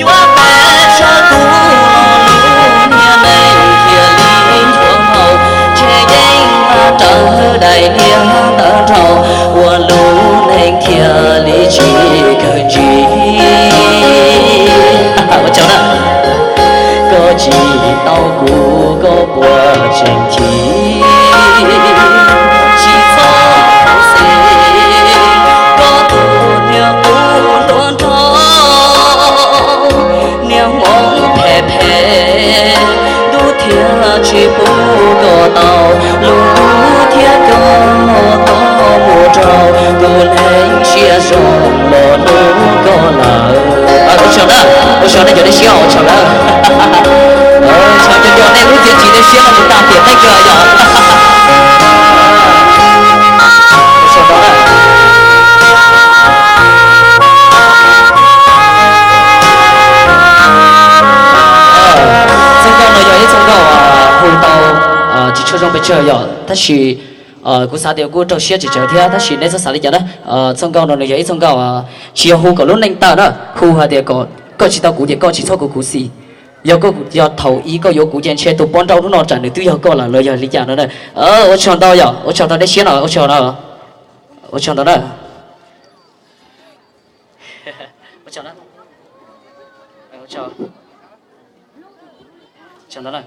Yuav peb tshaj kuv los lub niag neeg thiaj li nthuav nkaus, ntshe yeej ua raws daim niag ntawv nraug, ua lub neej thiaj li tsis kawg ntsis. Ua tsaug na. Koj tsis tau kuv koj puas tseem chim? Tsis txhob xav, koj tus niag qub hluas nraug, niag hmoov phem phem, ntuj thiaj tsis pub koj tau lub ntuj thiab koj tau mus rau tus neeg siab zoo los hlub koj lawm. Ua tsaug na, ua tsaug nej cov nej siab, ua tsaug na. Ua tsaug cov cov nej lub txiaj tsim nej siab no mus tag tiam teb kawg yom. Ua tsaug na. Txoj nkauj no yog ib txoj nkauj hu tau tsis tshua zoo pes tsawg yom, tab sis kuv xav tias kuj rau siab tsis tsawg thiab, tab sis nej txhob xav li cas na. Txoj nkauj no nws yog ib txoj nkauj tsis yog hu kom lub neej tawm na, hu hais tias kom koj tsis tau kuv ces koj tsis txhob kuv khuv xim. Yog koj, yog thaum ub koj yuav kuv ces ntshe tus poj nrauj hnub no tsam nws twb yog koj lawm los yog li cas no na. Ua tsaug ntau yom, ua tsaug ntau nej siab no, ua tsaug na. Ua tsaug ntau na. Ua tsaug na. Ua tsaug. Ua tsaug ntau na.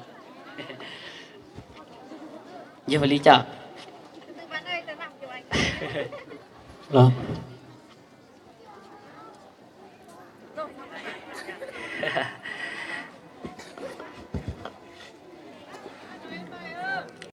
Yog li cas? Los.